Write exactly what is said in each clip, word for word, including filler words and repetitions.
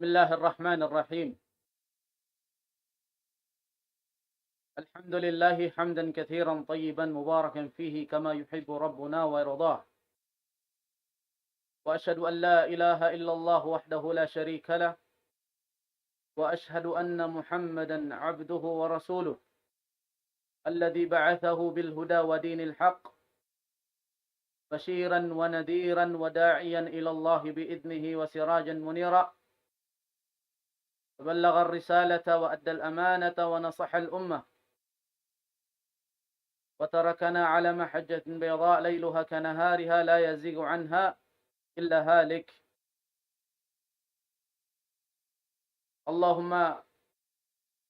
بسم الله الرحمن الرحيم. الحمد لله حمدا كثيرا طيبا مباركا فيه كما يحب ربنا ويرضاه. وأشهد أن لا إله إلا الله وحده لا شريك له، وأشهد أن محمدا عبده ورسوله، الذي بعثه بالهدى ودين الحق بشيرا ونذيرا وداعيا إلى الله بإذنه وسراجا منيرا، فبلغ الرسالة وأدى الأمانة ونصح الأمة، وتركنا على محجة بيضاء ليلها كنهارها لا يزيغ عنها إلا هالك. اللهم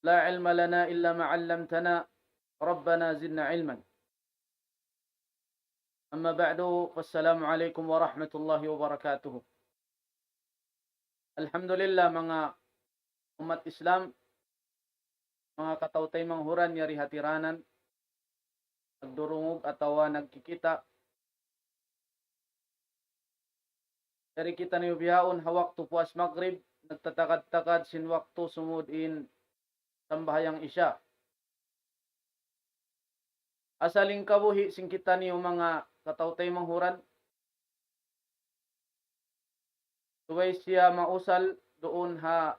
لا علم لنا إلا ما علمتنا، ربنا زدنا علما. أما بعد، فالسلام عليكم ورحمة الله وبركاته. Alhamdulillah, manga ummat Islam, manga kataw-taymanghuran yari ha tiranan, nagdurungug atawa nagkikita'. Yari kitaniyu bihaun ha waktu puas magrib, nagtatakad-takad sin waktu sumud in sambahayang isya. Asal in kabuhi' sin kitaniyu manga kataw-taymanghuran, subay siya mausal duun ha,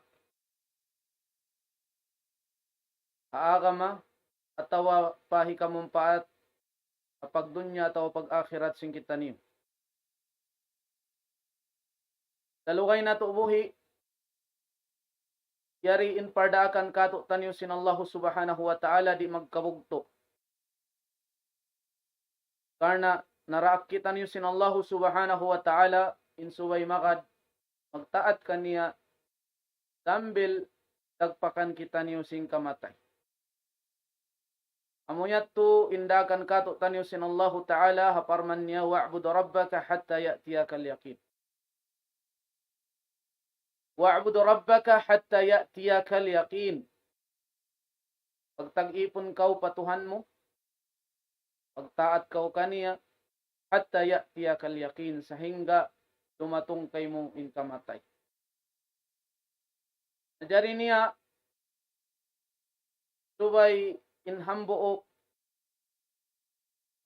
ha agama atawa pa hikamumpaat ha pagdunya atawa pag-akhirat sin kitaniyu. Salugay natu' buhi', yari in pardaakan kātu'niyu sin Allahu Subhanahu wa Ta'ala di' magkabugtu'. Karna' naraak kitaniyu sin Allahu Subhanahu wa Ta'ala in subay magad magtaat kaniya sambil dagpakan kitaniyu sin kamatay. Amu yadtu in daakan kātu'niyu sin Allahu Ta'ala ha parman niya, "واعبد ربك حتى يأتيك اليقين." "واعبد ربك حتى يأتيك اليقين." Pagtag-ipun kaw pa Tuhan mu, pagtaat kaw kaniya, "حتى يأتيك اليقين," sahingga dumatung kaymu in kamatay. Na jari niya, subay in hambuuk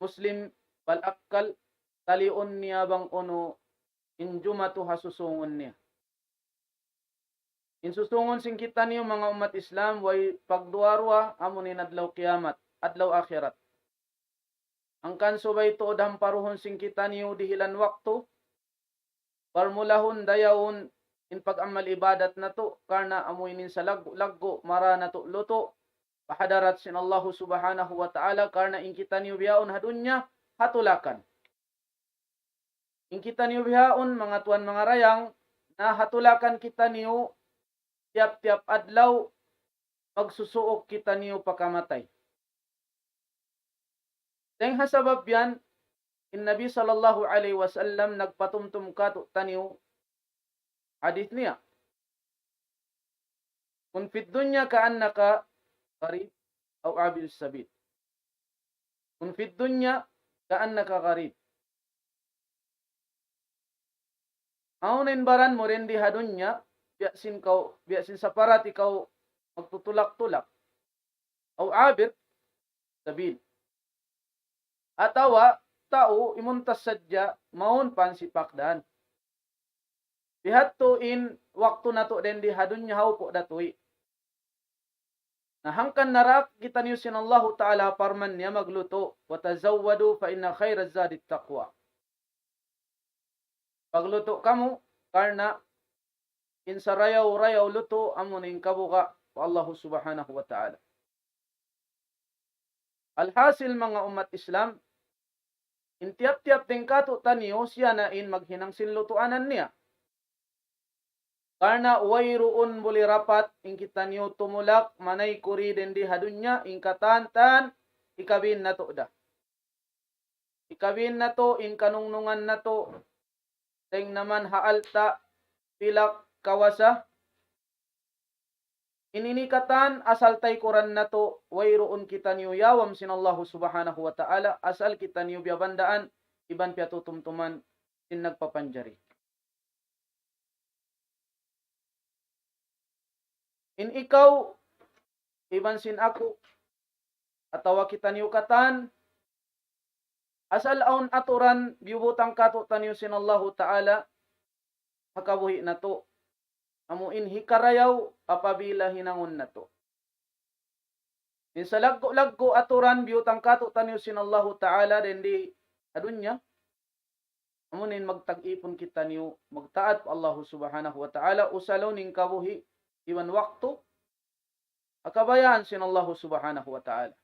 Muslim bal akkal, taliun niya bang unu in jumatu ha susungun niya. In susungun sin kitaniyu manga ummat Islam, way pagduwa-ruwa, amu in adlaw kiyamat, adlaw akhirat. Hangkan subay tuud hamparuhun sin kitaniyu dihilan waktu, parmulahun dayawun in pag-amal ibadat natu', karna' amu in salaggu'-laggu' mara natu' lutu' pa hadarat sin Allahu Subhanahu wa Ta'ala, karna' in kitaniyu bihaun ha dunya ha tulakan. In kitaniyu bihaun, manga tuwan, manga dayang, na ha tulakan kitaniyu, tiyap-tiyap adlaw, magsusuuk kitaniyu pa kamatay. Dayng ha sabab yan, in Nabi sallallahu alayhi wasallam nagpatumtum kātu'niyu, hadith niya, "كن في الدنيا كأنك غريب أو عابر سبيل." "كن في الدنيا كأنك غريب." Awn in baran mu dindi ha dunya, biya' sin kaw, biya' sin saparat ikaw magtutulak-tulak. أو عابر سبيل. Atawa tau imuntas sadja mawn pa hansipak dan. Bihadtu in waktu natu' dindi ha dunya ha upu' datuy. Na hangkan naraak kitaniyu sin Allahu Ta'ala parman niya maglutu', "وتزودوا فإن خير الزاد التقوى." Paglutu' kamu, karna' in sarayaw-rayaw lutu' amu in kabuga' pa Allahu Subhanahu wa Ta'ala. Alhasil, manga ummat Islam, in tiyap-tiyap dayng kātu'niyu, siya na in maghinang sin lutuanan niya. Karna' wayruun buli rapat in kitaniyu tumulak manay kuri dindi ha dunya, in katan-katan hikabin natu' da. Hikabin natu' in kanungnungan natu', dayng naman ha alta', pilak, kawasa. In ini katan asal taykuran natu', wayruun kitaniyu yawam sin Allahu Subhanahu wa Ta'ala, asal kitaniyu biyabandaan, iban piyatutumtuman sin nagpapanjari. In ikaw, iban sin aku, atawa kitaniyu katan, asal awn aturan biyubutang kātu'niyu sin Allahu Ta'ala ha kabuhi' natu', amu in hikarayaw apabila hinangun natu'. In salaggu'-laggu' aturan biyutang kātu'niyu sin Allahu Ta'ala dayn di ha dunya, amu in magtag-ipun kitaniyu, magtaat pa Allahu Subhanahu wa Ta'ala, usalun in kabuhi' iban waktu, ha kabayaan sin Allahu Subhanahu wa Ta'ala.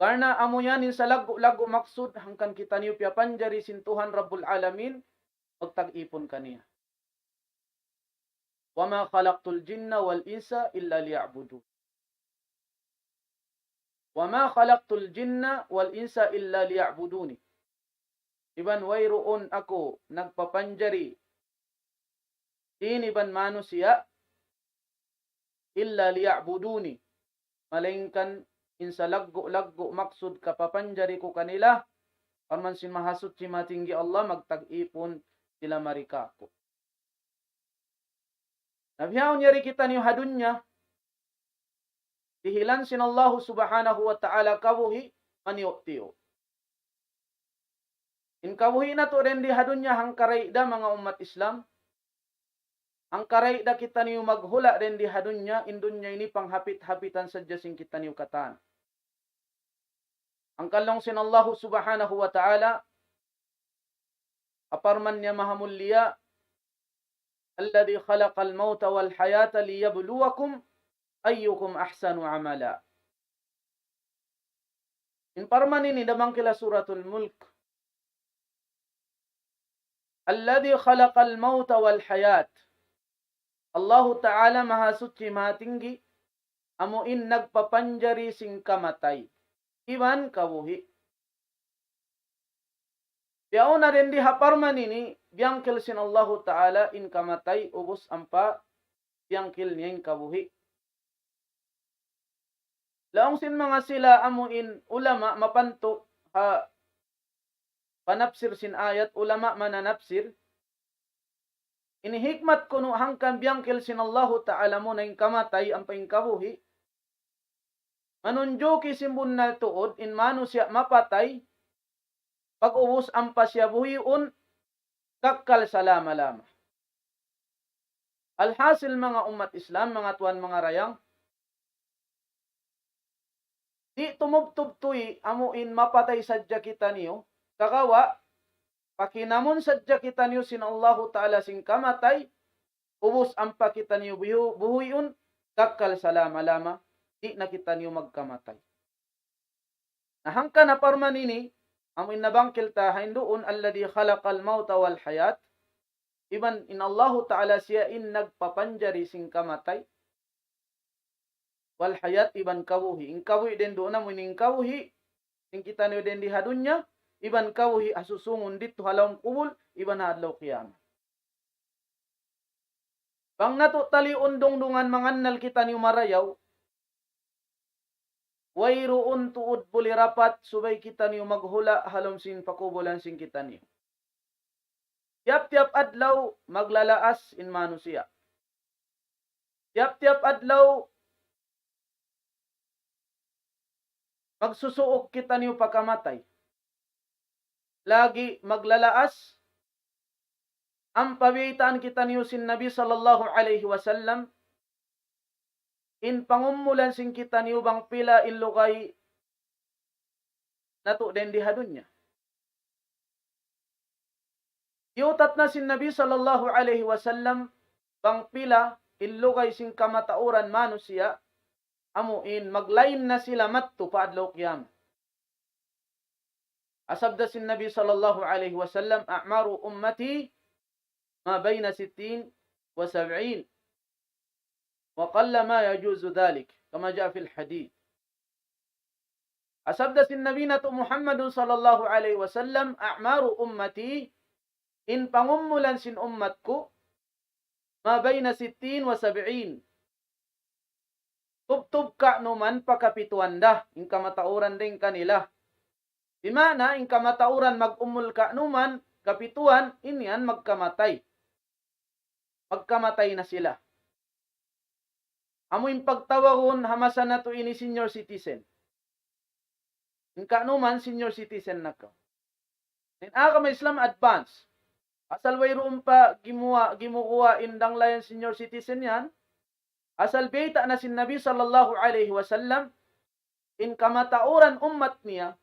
Karna' amu yan in salaggu'-laggu' maksud hangkan kitaniyu piyapanjari sin Tuhan Rabbul Alamin, magtag-ipun kaniya. وما خلقت الجن والإنس إلا ليعبدون. وما خلقت الجن والإنس إلا ليعبدون. Iban wayruun aku nagpapanjari jin iban manusiya', إلا ليعبدون, malaingkan in salaggu'-laggu' maksud kapapanjari ku kanila, parman sin Mahasuchi Matinggi Allah, magtag-ipun sila mari kāku'. Na bihaun yari kitaniyu ha dunya, dihilan sin Allahu Subhanahu wa Ta'ala kabuhi' maniyu'-tiyu'. In kabuhi' natu' dayn di ha dunya hangkaray da manga ummat Islam, hangkaray da kitaniyu maghula' dayn di ha dunya, in dunya ini panghapit-hapitan sadja sin kitaniyu katan. Hangkan laung sin Allahu Subhanahu wa Ta'ala, ha parman niya mahamulliya, الذي خلق الموت والحياة ليبلوكم أيكم أحسن عملا. In parman ini damangkil ha Suratul Mulk. الذي خلق الموت والحياة. Allahu Ta'ala Mahasuchi Mahatinggi, amu in nagpapanjari sin kamatay iban kabuhi'. Bihaun na dayn di ha parman ini, biyangkil sin Allahu Ta'ala in kamatay, ubus ampa biyangkil niya in kabuhi'. Laung sin manga sila amu in ulama mapantu' ha panapsir sin ayat, ulama mananapsir, in hikmat kunu' hangkan biyangkil sin Allahu Ta'ala muna in kamatay ampa in kabuhi', manunjuki sin bunnal tuud in manusiya' mapatay, pag'ubus ampa siya buhiun, kakkal salama-lama. Alhasil manga ummat Islam, manga tuwan, manga dayang, di' tumubtub tuud amu in mapatay sadja kitaniyu, sagawa' pakinamun sadja kitaniyu sin Allahu Ta'ala sin kamatay, ubus ampa kitaniyu buhu-, buhiun, kakkal salama-lama, di' na kitaniyu magkamatay. Na hangkan ha parman ini, amu in nabangkil ta ha hinduun, الذي خلق الموت والحياة, iban in Allahu Ta'ala siya in nagpapanjari sin kamatay, والحياة, iban kabuhi'. In kabuhi' dayn duun amu in kabuhi' sin kitaniyu dayn di ha dunya, iban kabuhi' ha susungun didtu ha lawm kubul, iban ha adlaw kiyamat. Bang natu' taliun dungdungan mangannal kitaniyu marayaw, wayruun tuud buli rapat subay kitaniyu maghula' ha lawm sin pakubulan sin kitaniyu. Tiyap-tiyap adlaw maglalaas in manusiya'. Tiyap-tiyap adlaw magsusuuk kitaniyu pa kamatay. Lagi' maglalaas, ampa biyaytaan kitaniyu sin Nabi sallallahu alayhi wasallam, in pangumulan sin kitaniyu bang pila in lugay natu' dayn di ha dunya. Diyutat na sin Nabi sallallahu alayhi wasallam bang pila in lugay sin kamatauran manusiya', amu in maglain na sila madtu pa adlaw kiyamat. Sabda sin Nabi sallallahu alayhi wasallam, أعمار أمتي ما بين ستين وسبعين، وقل ما يجاوز ذلك، كما جاء في الحديث. Sabda sin Nabi natu' Muhammadun sallallahu alayhi wasallam, أعمار أمتي, in pangumulan sin ummat ku, ما بين ستين وسبعين. Tubtub ka'numan pa kapituan da, in kamatauran dayn kanila. Di' maana, in kamatauran mag-umul ka'numan, kapituan, in yan magkamatay. Magkamatay na sila. Amu in pagtawagun ha masa natu' ini senior citizen. In ka'numan senior citizen na kaw. In agama Islam advance. Asal wayruun pa gimuwa-, gimuguwa' in danglayan senior citizen yan. Asal bayta' na sin Nabi sallallahu alayhi wasallam, in kamatauran ummat niya,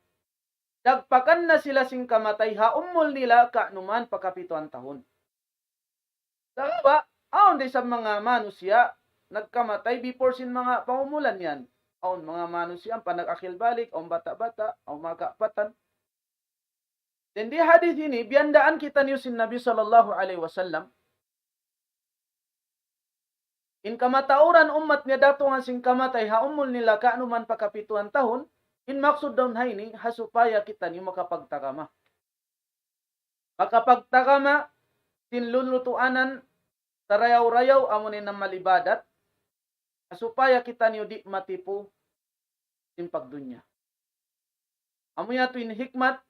dagpakan na sila sin kamatay ha umul nila ka'numan pa kapituan tahun. Sabab, awn da isab manga manusiya' nagkamatay before sin manga pangumulan yan. Awn manga manusiya' pa nag-akil balik, awn bata'-bata', awn manga kaapatan. Then di hadith ini, biyandaan kitaniyu sin Nabi sallallahu alayhi wasallam. In kamatauran ummat niya datungan sin kamatay ha umul nila ka'numan pa kapituan tahun, in maksud dayn ha ini, ha supaya kitaniyu makapagtagama. Makapagtagama sin lulutuanan sarayaw-rayaw amu in amal ibadat, ha supaya kitaniyu di' matipu sin pagdunya. Amu yadtu in hikmat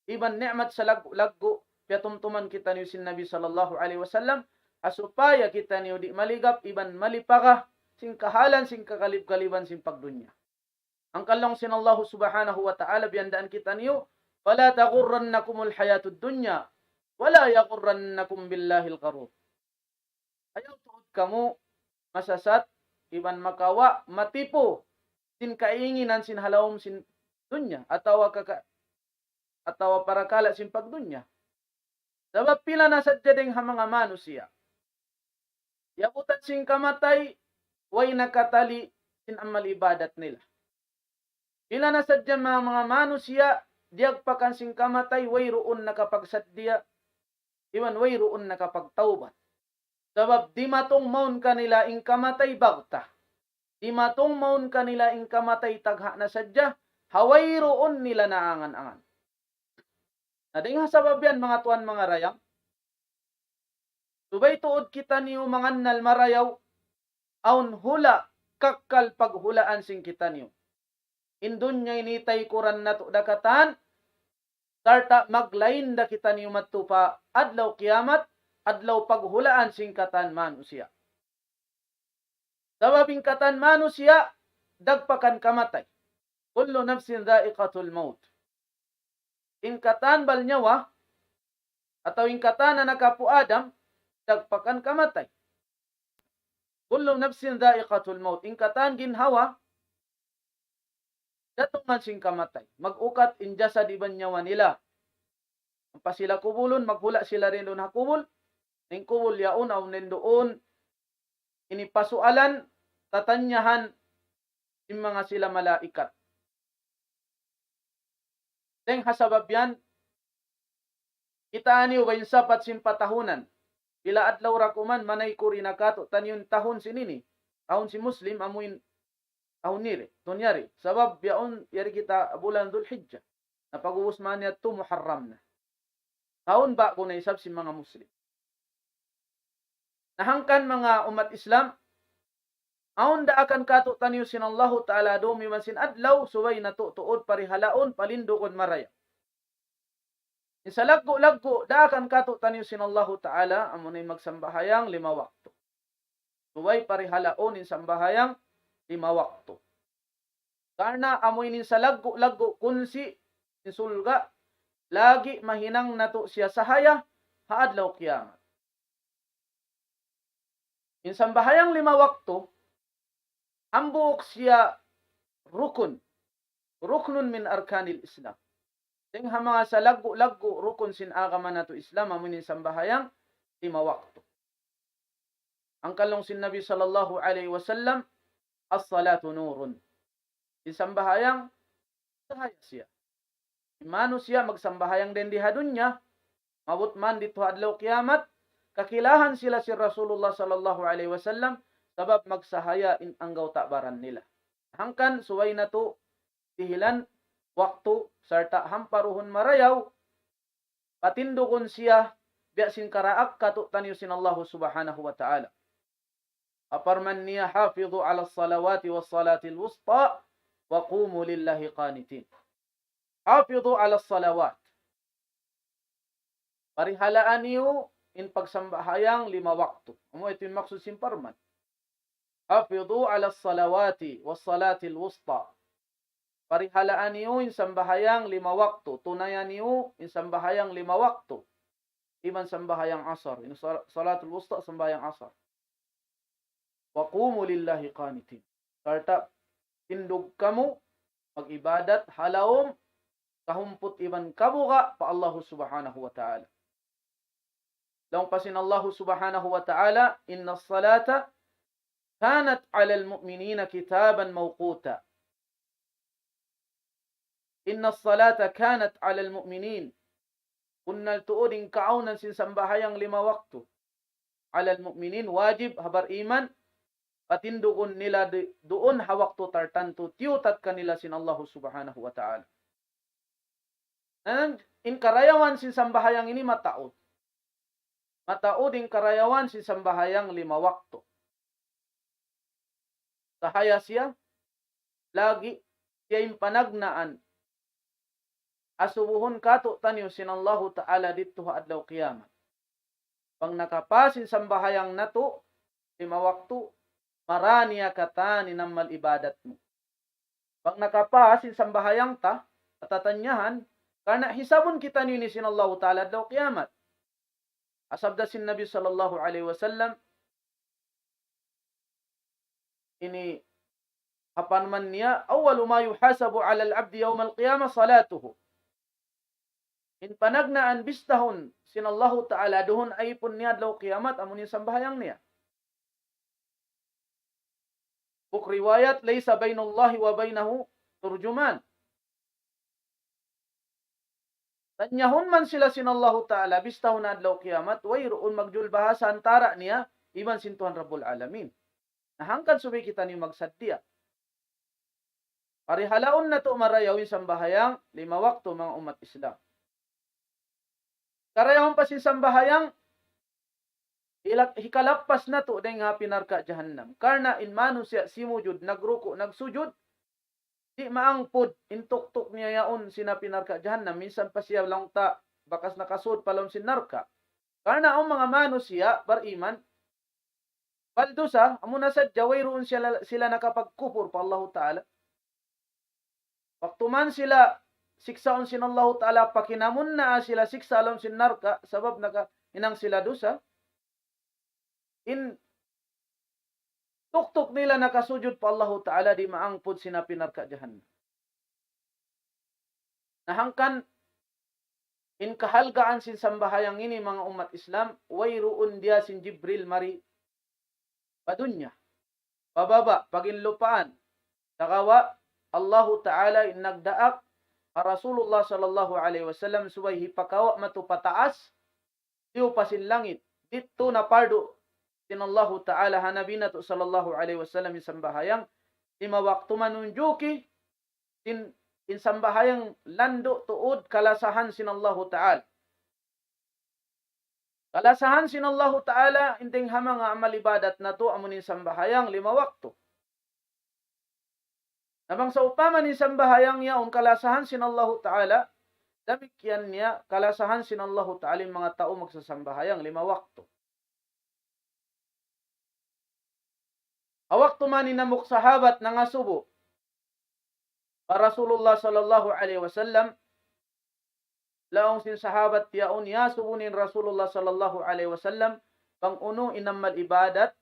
iban ni'mat salaggu'-laggu' piyatumtuman kitaniyu sin Nabi sallallahu alayhi wasallam, ha supaya kitaniyu di' maligap iban malipaga sin kahalan sin kagalib-galiban sin pagdunya. Hangkan laung sin Allahu subhanahu wa ta'ala biyandaan kitaniyu, فلا تغرنكم الحياة الدنيا ولا يغرنكم بالله الغرور. Ayaw tuud kamu masasat iban makawa' matipu sin kainginan sin ha lawm sin dunya atawa kaka-, atawa parakala' sin pagdunya. Sabab pila na sadja dayng ha manga manusiya' iyabutan sin kamatay, way nakatali' sin amal ibadat nila. Pila na sadja manga, manga manusiya' diyagpakan sin kamatay, wayruun nakapagsaddiya, iban wayruun nakapagtawbat. Sabab dimatung mawn kanila in kamatay bagta. Dimatung mawn kanila in kamatay tagha' na sadja, ha wayruun nila naangan-angan. Na dayng ha sabab yan, manga tuwan, manga dayang, subay tuud kitaniyu mangannal marayaw, awn hula' kakkal paghulaan sin kitaniyu. In dunya ini taykuran natu' da katan, sarta' maglain da kitaniyu madtu pa adlaw kiyamat, adlaw paghulaan sin katan manusiya'. Sabab in katan manusiya' dagpakan kamatay. كل نفس ذائقة الموت. In katan bal nyawa, atawa in katan anak apu' Adam, dagpakan kamatay. كل نفس ذائقة الموت. In katan ginhawa, datungan sin kamatay. Mag-ukat in jasad iban nyawa nila. Ampa sila kubulun, maghula' sila dayn duun ha kubul. In kubul yaun awn dayn duun ini pasualan, tatanyahan sin manga sila malaikat. Dayng ha sabab yan, kitaa niyu ba in sapat sin patahunan? Pila adlaw ra kuman manayku ri na katu'taniyu in tahun sin ini. Tahun sin Muslim, amu in tahun ini, tahun yari. Sabab yaun yari kita bulan Dhul Hijjah. Na pag'ubus man yadtu Muharram na. Tahun ba'gu na isab sin manga Muslim. Na hangkan manga ummat Islam, awn daakan katu'taniyu sin Allahu Ta'ala dum iban sin adlaw, subay natu' tuud parihalaun, palindugun marayaw. In salaggu'-laggu' daakan katu'taniyu sin Allahu Ta'ala, amuna in magsambahayang lima waktu. Subay parihalaun in sambahayang lima waktu. Karna' amu ini in salaggu'-laggu' kunsi' sin surga', lagi' mahinang natu' siya sahaya ha adlaw kiyamat. In sambahayang lima waktu, hambuuk siya rukun, ركن من أركان الإسلام. Dayng ha manga salaggu'-laggu' rukun sin agama natu' Islam, amu in sambahayang lima waktu. Hangkan laung sin Nabi sallallahu alayhi wasallam, الصلاة نور. In sambahayang, sahaya siya. In manusiya' magsambahayang dayn di ha dunya, maabut man didtu ha adlaw kiyamat, kakilahan sila sin Rasulullah sallallahu alayhi wasallam, sabab magsahaya in anggawta' baran nila. Hangkan subay natu' dihilan waktu sarta' hamparuhun marayaw, patindugun siya biya' sin karaak katu'taniyu sin Allahu Subhanahu wa Ta'ala. Parman niya, حافظوا على الصلوات والصلاة الوسطى وقوموا لله قانتين. حافظوا على الصلوات. Parihalaa niyu in pagsambahayang lima waktu. Amu yadtu in maksud sin parman. حافظوا على الصلوات والصلاة الوسطى. Parihalaa niyu in sambahayang lima waktu, tunaya niyu in sambahayang lima waktu, iban sambahayang asar, in sal-, salatul wusta, sambahayang asar. وقوموا لله قانتين. Sarta' tindug kamu mag-ibadat ha lawm kahumput iban kabuga' pa Allahu Subhanahu wa Ta'ala. Laung pa sin Allahu Subhanahu wa Ta'ala, إن الصلاة كانت على المؤمنين كتابا موقوتا. إن الصلاة كانت على المؤمنين. Bunnal tuud in kaawnan sin sambahayang lima waktu. على المؤمنين, wajib ha bariman, patindugun nila di-, duun ha waktu tartantu, tiyutat kanila sin Allahu Subhanahu wa Ta'ala. Na in karayawan sin sambahayang ini mataud. Mataud in karayawan sin sambahayang lima waktu. Sahaya siya, lagi' siya in panagnaan asubuhun kātu'niyu sin Allahu Ta'ala didtu ha adlaw kiyamat. Bang nakapas in sambahayang natu', lima waktu, marā niya katan in amal ibadat mu. Bang nakapas in sambahayang ta, patatanyahan, karna' hisabun kitaniyu ini sin Allahu Ta'ala adlaw kiyamat. Sabda sin Nabi sallallahu alayhi wasallam, ini ha parman niya, أول ما يحاسب على العبد يوم القيامة صلاته. In panagnaan bistahun sin Allahu Ta'ala duun ha ipun niya adlaw kiyamat, amu in sambahayang niya. Buk riwayat, ليس بين الله وبينه ترجمان. Tanyahun man sila sin Allahu Ta'ala, bistahun adlaw kiyamat, wayruun magjul bahasa antara' niya iban sin Tuhan Rabbul Alamin. Na hangkan subay kitaniyu magsaddiya. Parihalaun natu' marayaw in sambahayang lima waktu, manga ummat Islam. Karayawan pa sin sambahayang, ila-, hikalappas natu' dayn ha api narka' jahannam. Karna' in manusiya' simujud, nagruku', nagsujud, di' maangpud in tuktuk niya yaun sin api narka' jahannam. Minsan pa siya laung ta bakas nakasud pa lawm sin narka'. Karna' awn manga manusiya' bariman, bal dusa, amuna sadja wayruun sila, sila nakapagkupur pa Allahu Ta'ala. Waktu man sila siksaun sin Allahu Ta'ala, pakinamun na sila siksa' ha lawm sin narka', sabab nakahinang sila dusa. In tuktuk nila nakasujud pa Allahu Ta'ala, di' maangpud sin api narka' jahannam. Na hangkan in kahalgaan sin sambahayang ini, manga ummat Islam, wayruun diya sin Jibril mari pa dunya. Pa baba', pa ginlupaan. Sagawa' Allahu Ta'ala in nagdaak ha Rasulullah sallallahu alayhi wasallam subay hipakawa' madtu pataas, diyupa sin langit. Didtu na pardu sin Allahu Ta'ala ha Nabi natu' sallallahu alayhi wasallam in sambahayang lima waktu, manunjuki sin, in sambahayang landu' tuud kalasahan sin Allahu Ta'ala. Kalasahan sin Allahu Ta'ala, in dayn ha manga amal ibadat natu', amu in sambahayang lima waktu. Na bang sawpama in sambahayang yaun kalasahan sin Allahu Ta'ala, damikkiyan niya kalasahan sin Allahu Ta'ala in manga tau magsasambahayang lima waktu. Ha waktu man in hambuuk sahabat nangasubu pa Rasulullah sallallahu alayhi wasallam, laung sin sahabat yaun, iyasubu in Rasulullah sallallahu alayhi wasallam, bang unu in amal ibadat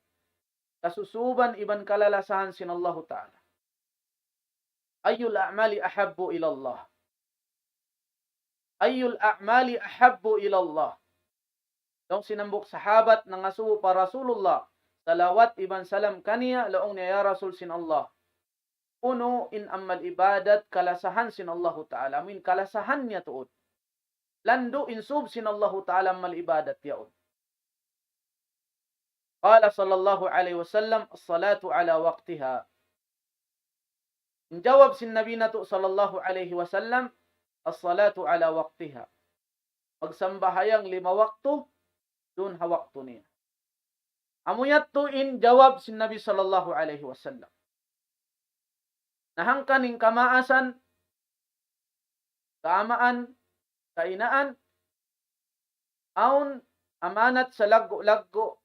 kasusuban iban kalalasahan sin Allahu Ta'ala. أي الأعمال أحب إلى الله؟ أي الأعمال أحب إلى الله؟ Laung sin hambuuk sahabat nangasubu pa Rasulullah, salawat iban salam kaniya, laung niya, "Ya Rasul sin Allah, unu in amal ibadat kalasahan sin Allahu Ta'ala?" Amu in kalasahan niya tuud. Landu' in sūb sin Allahu Ta'ala amal ibadat yaun. قال صلى الله عليه وسلم: الصلاة على وقتها. In jawab sin Nabi natu' sallallahu alayhi wasallam, الصلاة على وقتها. Magsambahayang lima waktu, duun ha waktu niya. Amu yadtu in jawab sin Nabi sallallahu alayhi wasallam. Na hangkan in kamaasan, kaamaan, kahinaan, awn amanat salaggu'-laggu'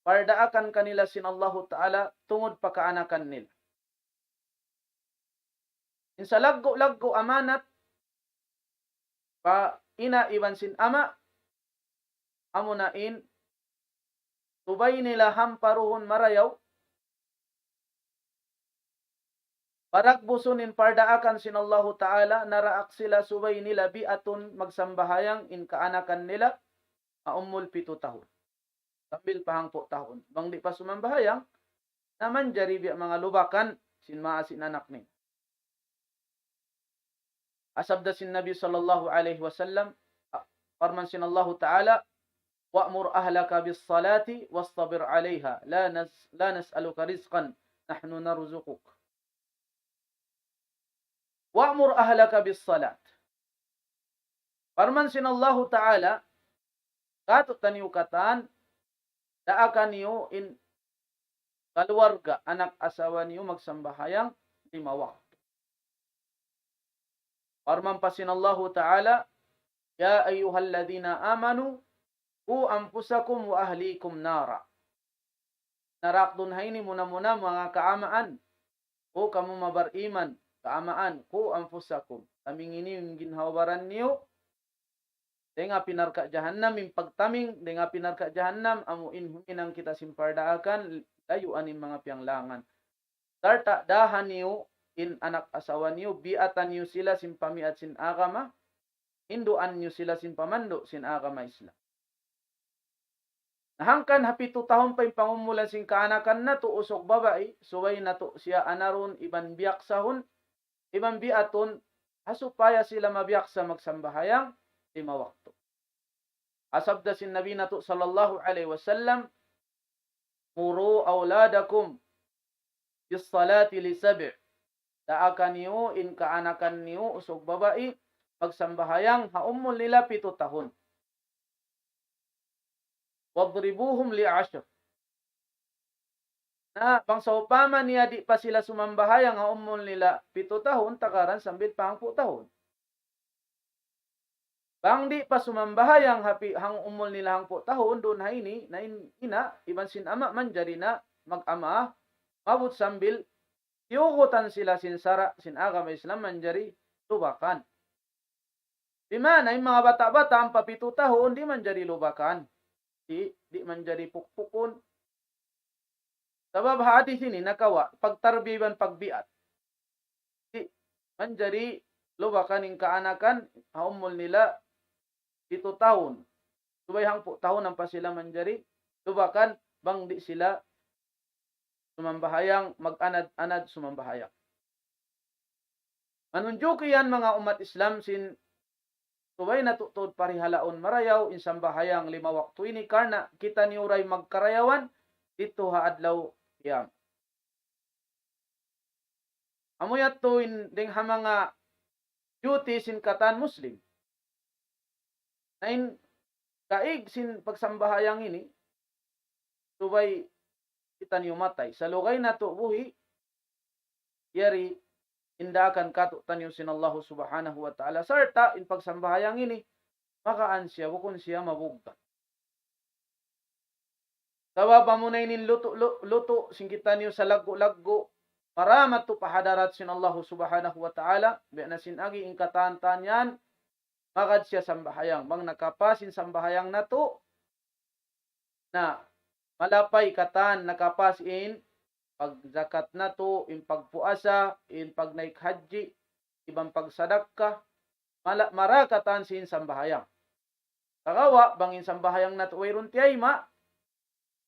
pardaakan kanila sin Allahu Ta'ala tungud pa kaanakan nila. In salaggu'-laggu' amanat pa ina' iban sin ama', amuna in subay nila hamparuhun marayaw, paragbusun in pardaakan sin Allahu Ta'ala, naraak sila subay nila biatun magsambahayang in kaanakan nila, ha umul pitu tahun. Sambil pa hangpu' tahun. Bang di' pa sumambahayang, na manjari biya' manga lubakan sin maa sin anak niya. Sabda sin Nabi sallallahu alayhi wasallam, parman sin Allahu Ta'ala, وأمر أهلك بالصلاة واصطبر عليها لا نس لا نسألك رزقا نحن نرزقك. وأمر أهلك بالصلاة. Parman sin Allahu Ta'ala, katu'taniyu katan, daakan niyu in kaluarga, anak asawa niyu magsambahayang lima waktu. Parman pa sin Allahu Ta'ala, يا أيها الذين آمنوا قوا أنفسكم وأهليكم نارا. Naraak duun ha ini muna-muna manga kaamaan. O kamu mabariman, kaamaan, قوا أنفسكم. Tamingi niyu in ginhawa-baran niyu dayn ha api narka' jahannam, in pagtaming dayn ha api narka' jahannam, amu in huminang kita sin pardaakan, layuan in manga piyanglangan. Sarta' daakan niyu in anak asawa niyu, biatan niyu sila sin pamiat sin agama, hinduan niyu sila sin pamandu' sin agama Islam. Na hangkan ha pitu tahun pa in pangumulan sin kaanakan natu' usug babai, subay natu' siya anarun iban biyaksahun, iban biatun, ha supaya sila mabiyaksa magsambahayang lima waktu. Sabda sin Nabi natu' sallallahu alayhi wasallam, مروا أولادكم بالصلاة لسبع. Daakan niyu in kaanakan niyu usug babai magsambahayang ha umul nila pitu tahun. واضربوهم لعشر. Na bang sawpama niya di' pa sila sumambahayang ha umul nila pitu tahun, tagaran sambil pa hangpu' tahun. Bang di' pa sumambahayang ha pi-, hang umul nila hangpu' tahun, duun ha ini, na in ina' iban sin ama' manjari na mag-ama, maabut sambil tiyugutan sila sin sara' sin agama Islam, manjari lubakan. Di' mana in manga bata'-bata' ampa pitu tahun, di' manjari lubakan. Di', di' manjari pukpukun. Sabab ha hadis ini nakawa', pagtarbiya iban pagbiat. Di' manjari lubakan in kaanakan ha umul nila pitu tahun. Subay hangpu' tahun ampa sila manjari lubakan bang di' sila sumambahayang, mag-anad-anad sumambahayang. Manunjuki yan manga ummat Islam sin subay natu' tuud parihalaun marayaw in sambahayang lima waktu ini karna' kitaniyu da in magkarayawan didtu ha adlaw qiyamah. Amu yadtu in dayn ha manga duty sin katan Muslim. Na in kaig sin pagsambahayang ini, subay kitaniyu matay. Salugay natu' buhi', yari in daakan katu'taniyu sin Allahu Subhanahu wa Ta'ala. Sarta' in pagsambahayang ini, magaan siya, bukun siya mabuggat. Sabab amuna ini in lutu', lu-, lutu' sin kitaniyu salaggu'-laggu', maramat tu pa hadarat sin Allahu Subhanahu wa Ta'ala, biya' na sin agi in katan-katan yan, magad siya sambahayang. Bang nakapas in sambahayang natu', na malapay katan nakapas in pagzakat natu', in pagpuasa, in pagnaik hajji, iban pagsadakka, mala-, mara katan sin sambahayang. Sagawa', bang in sambahayang natu' wayruun tiyayma',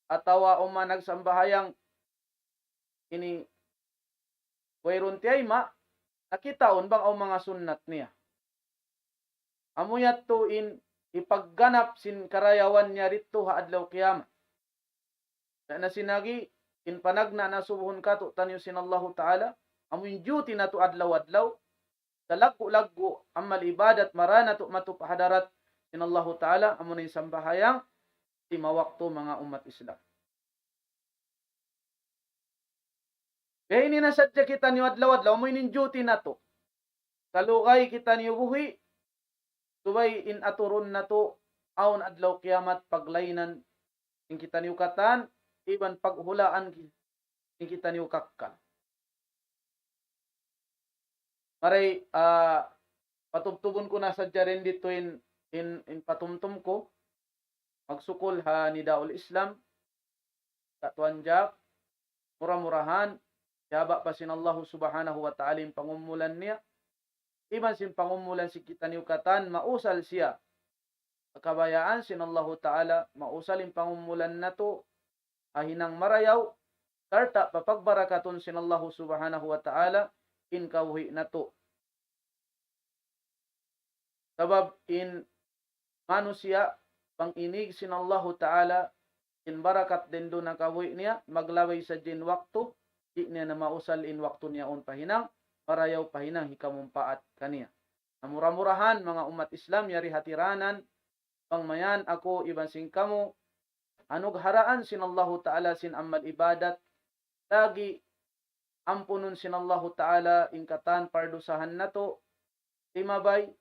atawa awn nagsambahayang ini wayruun tiyayma', na kitaun bang awn manga sunnat niya. Amu yadtu in hipagganap sin karayawan niya didtu ha adlaw qiyamah. Na, na sin agi, in panagna' na asubuhun katu'taniyu sin Allahu Ta'ala, amu in duty natu' adlaw-adlaw, salaggu'-laggu' amal ibadat mara natu' matu pa hadarat sin Allahu Ta'ala, amuna in sambahayang lima waktu manga ummat Islam. Kaya ini na sadja kitaniyu adlaw-adlaw, amu ini in duty natu'. Salugay kitaniyu buhi', subay in aturun natu', awn adlaw kiyamat paglaynan, in kitaniyu katan, iban paghulaan ki-, sin kitaniyu kakkal. Mari, ah, patubtubun ku na sadja dayn didtu in, in, in patumtum ku, magsukul ha Nidaul Islam, Ka Tuan Jack, mura-murahan, hiyaba pa sin Allahu Subhanahu wa Ta'ala in pangumulan niya, iban sin pangumulan sin kitaniyu katan, mausal siya. Kabayaan sin Allahu Ta'ala, mausal in pangumulan natu', ha hinang marayaw, sarta' papagbarakatun sin Allahu Subhanahu wa Ta'ala, in kabuhi' natu'. Sabab in manusiya', bang inig sin Allahu Ta'ala, in barakat dayn duun ha kabuhi' niya, maglabay sadja in waktu, di' niya na mausal in waktu niya yaun pa hinang marayaw, pa hinang hikamumpaat kaniya. Na mura-murahan, manga ummat Islam, yari hatiranan, bang mayan aku iban sin kamu, anugharaan sin Allahu Ta'ala sin amal ibadat, lagi' ampunun sin Allahu Ta'ala in katan pardusahan natu', timabay,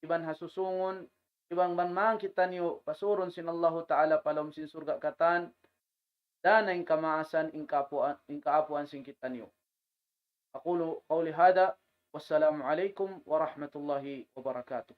iban ha susungun, iban bang man kitaniyu pasurun sin Allahu Ta'ala pa lawm sin surga' katan, dana in kamaasan, in kaapuan, in kaapuan sin kitaniyu. أقول قولي هذا، والسلام عليكم ورحمة الله وبركاته.